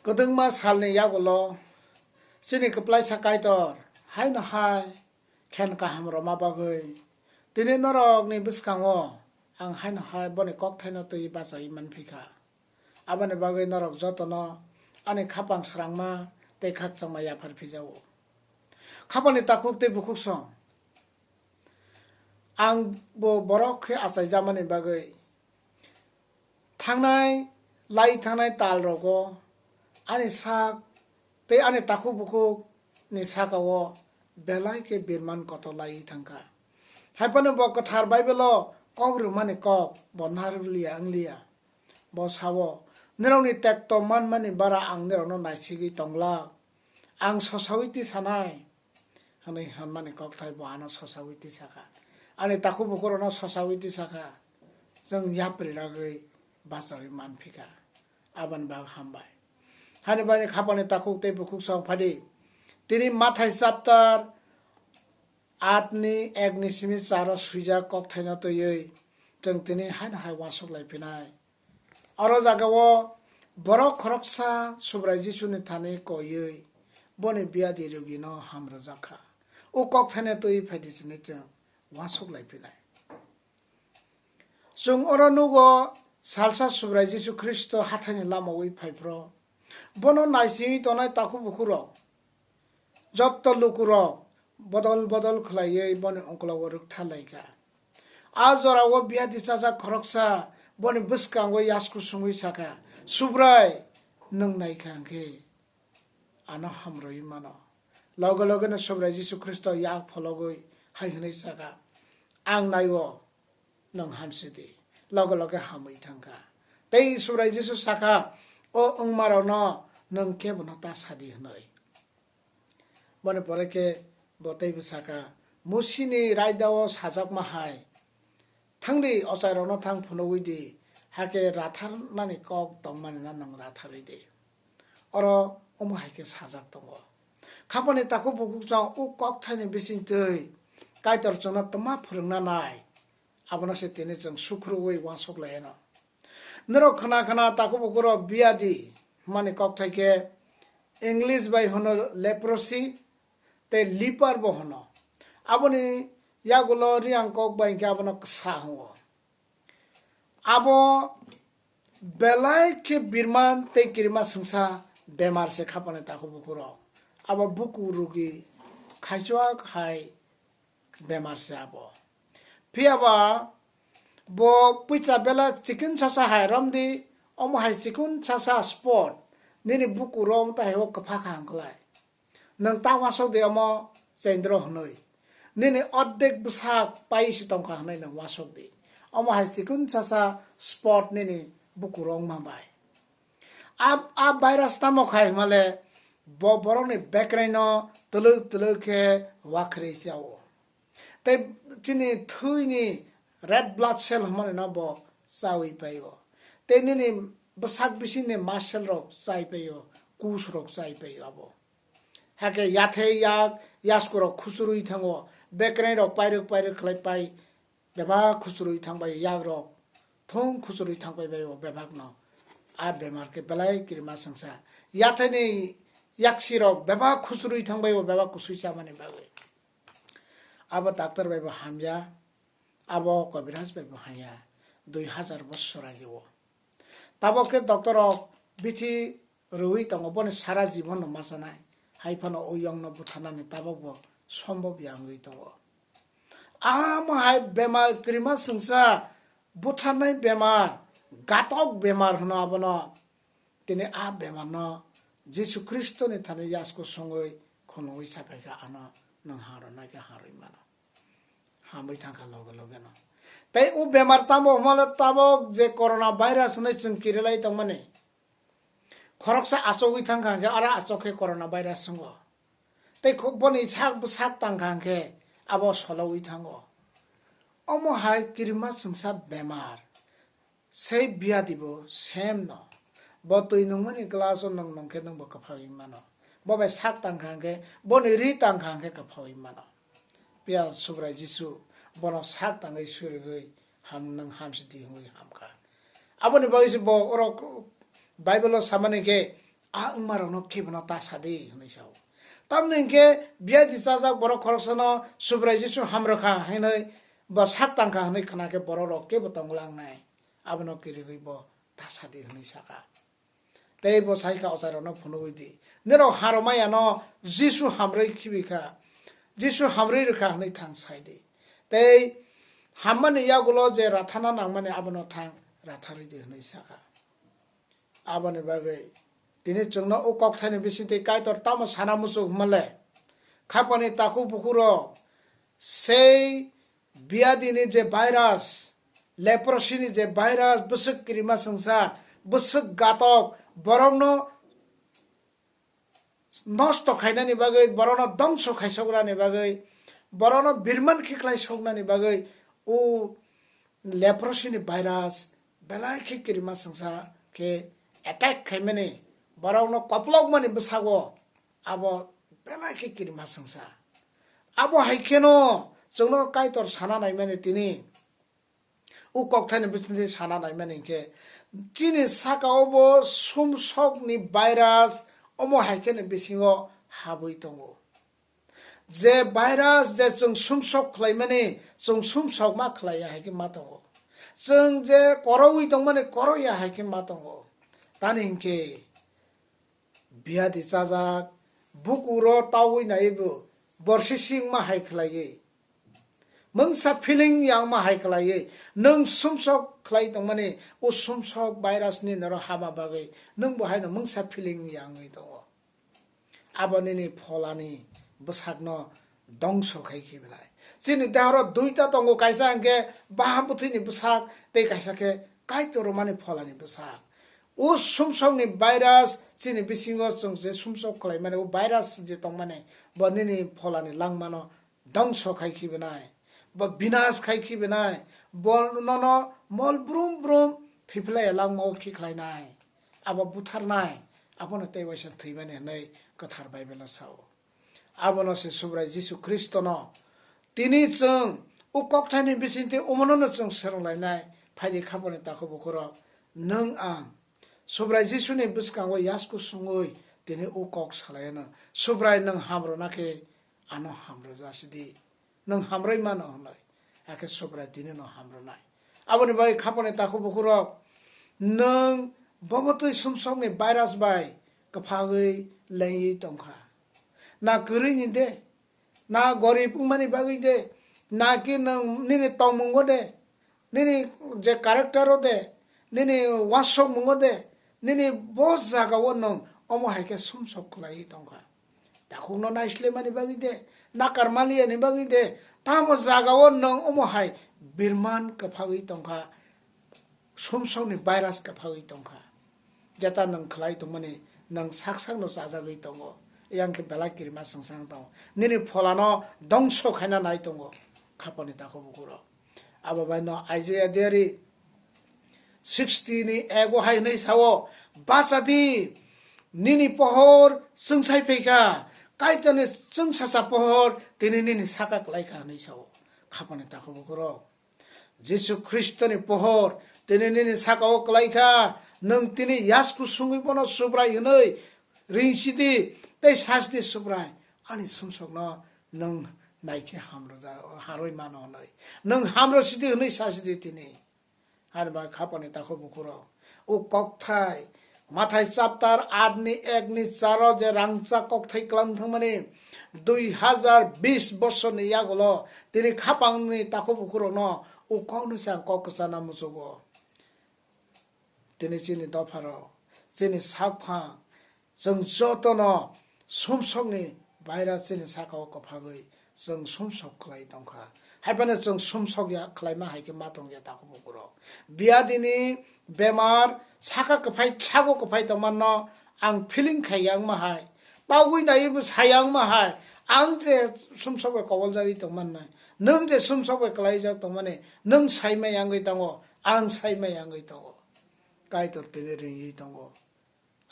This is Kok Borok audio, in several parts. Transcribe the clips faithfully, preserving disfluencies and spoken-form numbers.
Kwdwngma salni yagulo chini kwplaisa Kaitor haino hai khen kaham rwma bagwi tini norokni bwskango ang haino hai boni kokthaino twi bachai manphi kha. Aboni bagwi norok jotono ani khapang srangma tei khakchangma yaphar phijago. Khapangni takhuk tei bukhuk song ang bo borok khe achaijamani bagwi thangnai, lai thangnai tal rogo ani sak tei ani takhuk bukhuk ni saka o belai khe birman kotor lai thangkha. Hai phano bo kwthar Bible o kok rwmani kok bo narwkliya wngliya. Bo sao, "Nirokni tekto manmani bara ang nirokno naisigwi tongla, ang sosawi tisanai," hwnwi hwnmani kokthai bo ano sosawi tisakha. Ani takhuk bukhurokno sosawi tisakha, chwng yapri ragwi bachawi manphikha. Aboni bagwi hambai. Hani bagwi khapangni takhuk tei bukhuk song phadi. Tini Mathai chapter aat ni ek ni simi charo swijak kokthaino twiwi chwng tini haino hai uansuk lai phinai. Oro jagao borok khoroksa Subrai Jisuni thani koiwi boni biadi rugino ham rwjak kha. O kokthaino twiwi phaidi sini chwng uansuk lai phinai. Chwng oro nugo salsa Subrai Jisu Khristo hathaini lamawi phaiphro. Bono naisingwi tongnai takhuk bukhurok, jotto lukurok bodol bodol khlaiwi boni ungkologo rwktha laikha. A jorao biadi chajak khoroksa boni bwskango yasku sungwi sakha, "Subrai, nwng naikha hwnkhe ano hamrwi mano." Loge logeno Subrai Jisu Khristo yak phologwi hai hwnwi sakha, "Ang nai-o, nwng hamsidi." Loge loge hamwi thangkha. Tei Subrai Jisu sakha, "O wngmarokno nwng kebono ta sadi," hwnwi. Boni pore khe bo teibo sakha, "Musini raidao sajakma hai, 'Thangdi, ochairokno thang phunugwi di, hakhe ratharnani kok tongmani no nwng ratharwi di.'" Oro omo hai khe sajak tongo. Khapangni takhuk bukhuk chwng o kokthaini bisingtwi Kaitor chwngno twma phwrwngna nai, abono se tini chwng sukhruwi uansuk lai anw. Norok khna khna takhuk bukhurok biadi hwnmani kokthai khe English bai hwno leprosy tei leper bo hwno. Aboni yagulo riyang kok bai khe abono kwsa hwngo. Abo belai khe birman tei kirima swngsa bemar se khapangni takhuk bukhurok. Abo buku rugi khaichwk hai bemar se abo. Phiya ba bo puisa bela chikon sasa hai romdi, omo hai chikon sasa spot nini buku rom ta hai o kwpha kha hwnkhlai. Nwng ta uansuk di omo chendro hwnwi. Nini ordek bwsak pai se tongkha hwnwi nwng uansuk di. Omo hai chikon sasa spot nini buku rok wngma bai. A, a virus tamo khai hwnmale bo borokni bekreno twlwk twlwk khe wakhri chao. Tei chini thwini red blood cell hwnmani no bo chawi paio. Tei nini bwsak bisingni muscle rok chai paio, kus rok chai paio abo. Hakhe yathai yak yasku rok khuchurwi thango, bekreng rok pairwk pairwk khlai pai, bebak khuchurwi thang bai yak rok thung khuchurwi thang pai bai o bebak no. A bemar khe belai kirima swngsa. Yathai ni yaksi rok bebak khuchurwi thang bai o bebak kusui chamani bagwi. Abo doctor bai bo hamya, abo kobiraj bai bo hamya, dui hazar bossor age o. Tabok khe doctor rok bithi rwui tongo, boni sara jibon no ma chanai, hai phano o yong no butharnani tabok bo sombob ya wngwi tongo. Amo hai bemar kirima swngsa butharnai bemar, gatok bemar hwno abono. Tini a bemar no Jisu Khristo ni thani yasku songwi khulumwi sapai kha, ano nwng hangrwnai khe hangrwi mano. Hamwi thangkha loge loge no. Tei o bemar tamo hwnmale tabok je corona virus hwnwi chwng kirilai tongmani. Khoroksa achogwi thangkha hwnkhe aro achok khe corona virus wngo. Tei kho-, boni sak bwsak tangkha hwnkhe abo solowi thango. Omo hai kirima chwngsa bemar. Sei biadi bo same no. Bo twi nungmani glass o nwng nungkhe nwngbo kwphawi mano. Bo bai sak tangkha hwnkhe, boni ri tangkha hwnkhe kwphawi mano. Phiya Subrai Jisu bono sak tangwi surigwi ham nwng hamsidi hwnwi hamkha. Aboni bagwi se bo oro Bible o samani khe, a wngmarokno kebono ta sa di," hwnwi sao. Tamni hwnkhe biyadi chajak borok khoroksano Subrai Jisu hamrwkha hwnwi ba sak tangkha hwnwi khna khe bororok kebo tonglangnai, abono kirigwi bo ta sa di hwnwi sakha. Tei bo sai kha, "Ochairokno phunugwi di, norok harwmayano Jisu hamrwi khibi kha, Jisu hamrwi rwkha hwnwi thang sai di. Tei hammani yagulo je rathana nangmani abono thang ratharwi di," hwnwi sakha. Aboni bagwi tini chwngno o kokthaini bisingtwi Kaitor tamo sana muchuk hwnmale? Khapani takhuk bukhurok sei biyadini je virus, leprosini je virus, bwswk kirima swngsa, bwswk gatok, borokno nosto khainani bagwi, borokno dongso khaisoknani bagwi, borokno birman khe khlai soknani bagwi o leprosini virus belai khe kirima swngsa khe attack khaimani, borokno koplokmani bwsago abo belai khe kirima swngsa. Abo hai kheno chwngno Kaitor sana naimani tini. O kokthaini bisingtwi sana naimani hinkhe, chini saka-o bo sumsokni virus omo hai kheno bisingo habwi tongo. Je virus je chwng sumsok khlaimani, chwng sumsok ma khlaiya hai khe ma tongo. Chwng je korowi tongmani, koroya hai khe ma tongo. Tani hinkhe biyadi chajak, bukuro tawi naibo, borsi singma hai khlaiwi, mungsa feeling yangma hai khlaiwi, nwng sumsok khlai tongmani, o sumsok virus ni noro hama bagwi, nwng bo haino mungsa feeling yangwi tongo. Abo nini pholani bwsakno dongso khai khibilai. Chini dehoro duita tongo, kaisa hwnkhe baha bwthwini bwsak tei kaisa khe Kaitor rwmani pholani bwsak. O sumsokni virus chini bisingo chwng je sumsok khlaimani, o virus je tongmani bo nini pholani langmano dongso khai khibilai, bo binas khai khibilai, bo nono mol brum brum thwiphlai langmao khi khlainai, abo butharnai, abono tei waisa thwimani hwnwi kwthar Baibelo sao. Abono se Subrai Jisu Khristono tini chwng o kokthaini bisingtwi omonono chwng swrwnglainai. Phaidi khaponi takhuk bukhurok, nwng ang Subrai Jisuni bwskango yasku sungwi tini o kok salaiyano, "Subrai, nwng hamrwna khe ano hamrwjasidi, nwng hamrwi mano," hwnwi. Hakhe Subrai tinino hamrwnai. Aboni bagwi khaponi takhuk bukhurok, nwng bo bwtwi sumsokni virus bai kwphagwi lengwi tongkha. Na kwrwini de, na gorib wngmani bagwi de, na ki nwng nini tongmungo de, nini je character o de, nini uansukmungo de, nini bo jagao nwng omo hai khe sumsok khlaiwi tongkha. Takhukno naislemani bagwi de, nakar maliyani bagwi de, tamo jagao nwng omo hai birman kwphagwi tongkha, sumsokni virus kwphagwi tongkha. Jeta nwng khlai tongmani nwng sak sakno chajagwi tongo, yang khe belai kirima swngchang tongo. Nini pholano dongso khaina nai tongo khaponi takhuk bukhurok. Abo bai no Isaiah diary sixty ni ego hai hwnwi sao, "Bacha di, nini pohor chwngsai phaikha, Kaitorni chwngsacha pohor tini nini saka kwlaikha," hwnwi sao. Khapani takhuk bukhurok, Jisu Khristoni pohor tini nini saka-o kwlaikha, nwng tini yasku sungwi bono Subrai hwnwi ring sidi tei sasdi, "Subrai, ani sumsokno nwng naikhe hamrwja-, harwi mano," hwnwi, "Nwng hamrw sidi," hwnwi sasidi tini. Ani bagwi khapani takhuk bukhurok, o kokthai Mathai chapter aat ni ek ni charo je rangchak kokthai klang thangmani dui hazar bis bosorni yagulo tini khapangni takhuk bukhurokno o kokno se ang kok kwchana muchugo. Tini chini dopharok, chini sakphang, chwng jotono sumsokni baira chini saka-o kwphagwi chwng sumsok khlai tongkha. Haiphano chwng sumsok ya khlaima hai khe ma tongya takhuk bukhurok. Biyadini bemar saka kwphai, sago kwphai tongmanno ang feeling khai ya wngma hai, togwi naiwi bo saya wngma hai, ang je sumsok bai koboljagwi tongmannai, nwng je sumsok bai kwlaijak tongmani, nwng saimaya wngwi tongo, ang saimaya wngwi tongo. Kaitor tini ringwi tongo.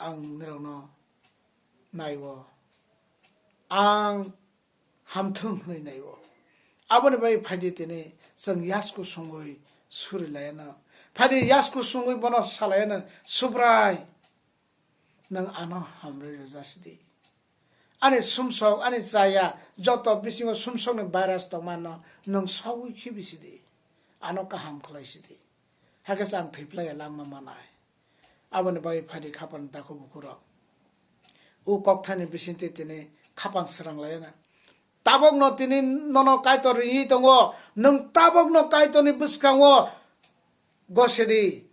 Ang nirokno naiwo, ang hamthwng hwnwi naiwo. Aboni bai phaidi tini chwng yasku sungwi suri layano. Phaidi yasku sungwi bono salayano, "Subrai, Nwng ano hamrwi rwja sidi. Ani sumsok, ani chaya, joto bisingo sumsokni virus tongmano nwng sogwi khibi sidi. Ano kaham khlai sidi. Hakhe se ang thwi phlaiya langma manai. Aboni bagwi phaidi khapang takhuk bukhurok. O kokthani bisingtwi tini khapang srang laina. Tabokno tini nono Kaitor ringwi tongo. Nwng tabokno Kaitorni bwskango gosidi.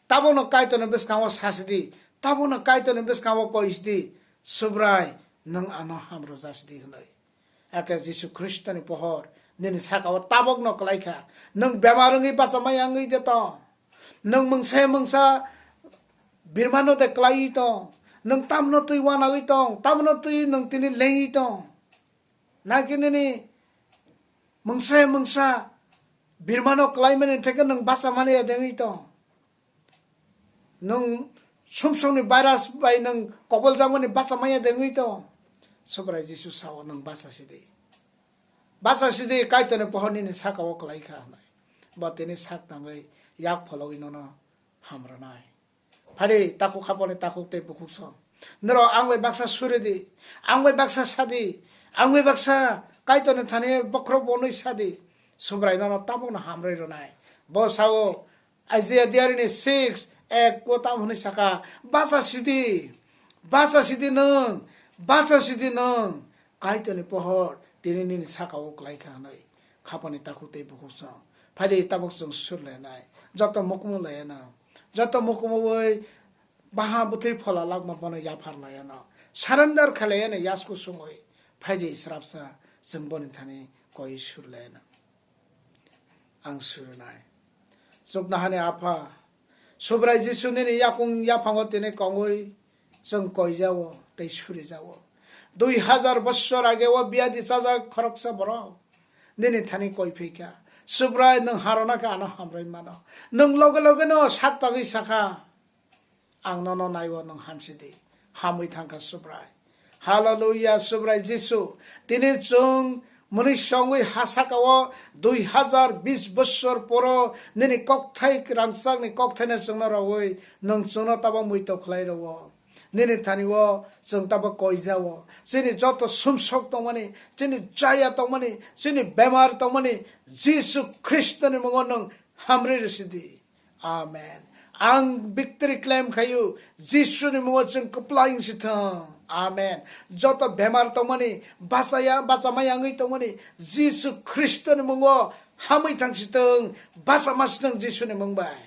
Tabokno Kaitorni bwskango sasidi. Tabokno Kaitorni bwskango koisidi. Subrai, nwng ano hamrwjasidi hwnwi. Hakhe Jisu Khristoni pohor nini sakao tabokno kwlaikha. Nwng bemar wngwi bachamaya wngwi de tong. Nwng mungsa mungsa birmano de kwlaiwi tong. Nwng tamno twi uanagwi tong, tamno twi nwng tini lengwi tong. Naki nini mungsa mungsa birmano kwlaimani theke nwng bachamani ya dengwi tong. Nwng sumsokni virus bai nwng koboljagmani bachamaya dengwi tong. Subrai Jisu sao nwng bachasidi. Bachasidi Kaitorni pohor nini sakao kwlaikha hwnwi. Bo tini sak tangwi yak phologwi nono hamrwnai. Phadi takhuk khapani takhuk tei bukhuk song. Norok ang bai baksa suridi, ang bai baksa sadi, ang bai baksa Kaitorni thani bokhorok bonwi sadi. Subrai nono tabokno hamrwi rwnai. Bo sao, Isaiah diarini six ek o tamo hwnwi saka, "Bacha sidi, bacha sidi nwng, bacha sidi nwng, Kaitorni pohor tini nini sakao kwlaikha," hwnwi khapani takhuk tei bukhuk song. Phaidi tabok chwng sur lainai, joto mukumu lainai, joto mukumu bai baha bwthwi phola lakma bono yaphar lainai, surrender khlaiya yasku sungwi. Phaidi srapsa chwng boni thani koi sur lainai. Ang surunai. Chuknohani Apha, Subrai Jisu nini yakung yaphango tini kongwi chwng koijao tei surijao. Dui hajar bossor age o biyadi chajak khoroksa borok nini thani koi phaikha. Subrai nwng harona khe ano hamrwi mano. Nwng loge loge no sak tangwi sakha. Ang nono naiwi nwng hamsidi. Hamwi thangkha Subrai. Hallelujah, Subrai Jisu. Tini chwng mwnwi songwi ha sakao dui hajar bis bossor poro nini kokthai rangchakni kokthaino chwngno rogwi nwng chwngno tabo muito khlai rwo. Nini thani o chwng tabo koijao. Chini joto sumsok tongmani, chini chaya tongmani, chini bemar tongmani Jisu Khristoni mungo nwng hamri rwsidi. Amen. Ang victory claim khayu, Jisuni mungo chwng kwplai wng si thung. Amen. Joto bemar tongmani, bachaya, bachamaya wngwi tongmani, Jisu Khristoni mungo hamwi thang si thung, bachama si thung Jisuni mung bai.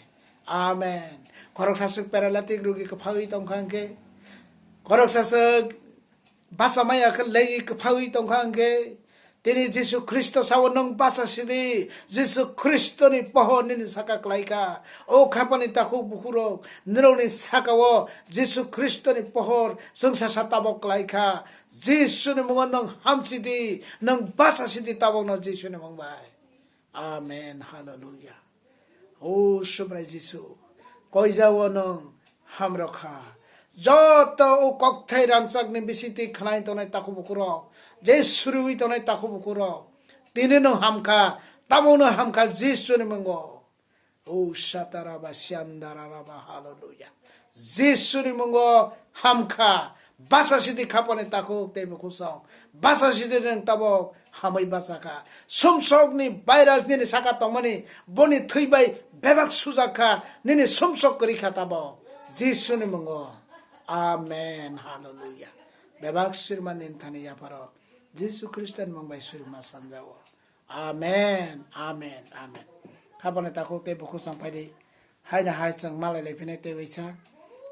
Amen. Khoroksa swk paralytic rugi kwphagwi tongkha hwnkhe, khoroksa swk bachamaya khe lengwi kwphagwi tongkha hwnkhe, tini Jisu Khristo sao nwng bacha sidi, Jisu Khristoni pohor nini saka kwlaikha. O khapani takhuk bukhurok, nirokni sakao Jisu Khristoni pohor chwng sasa tabok kwlaikha. Jisuni mungo nwng hamsidi, nwng bacha sidi tabokno Jisuni mung bai. Amen, hallelujah. O Subrai Jisu, koijao nwng hamrokha. Joto o kokthai rangchakni bisingtwi khwnai tongnai takhuk bukhurok, je suriwi tongnai takhuk bukhurok, tini nwng hamkha, tabokno hamkha Jisuni mungo. O Sataraba Siandararaba, hallelujah. Jisuni mungo hamkha, bacha sidi khapani takhuk tei bukhuk song, bacha sidi nwng tabok hamwi bachakha. Sumsokni virus nini saka tongmani, boni thwi bai bebak sujakha, nini sumsok kwrwikha tabok. Jisuni mungo. Amen, hallelujah. Bebak surima nini thani yapharo. Jisu Khristoni mung bai surima sanjao. Amen, amen, amen. Khapani takhuk tei bukhuk song phaidi. Haino hai chwng malai lai phinai tei waisa.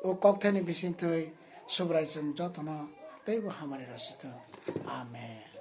O kokthaini bisingtwi Subrai chwng jotono teibo hamari rw si thung. Amen.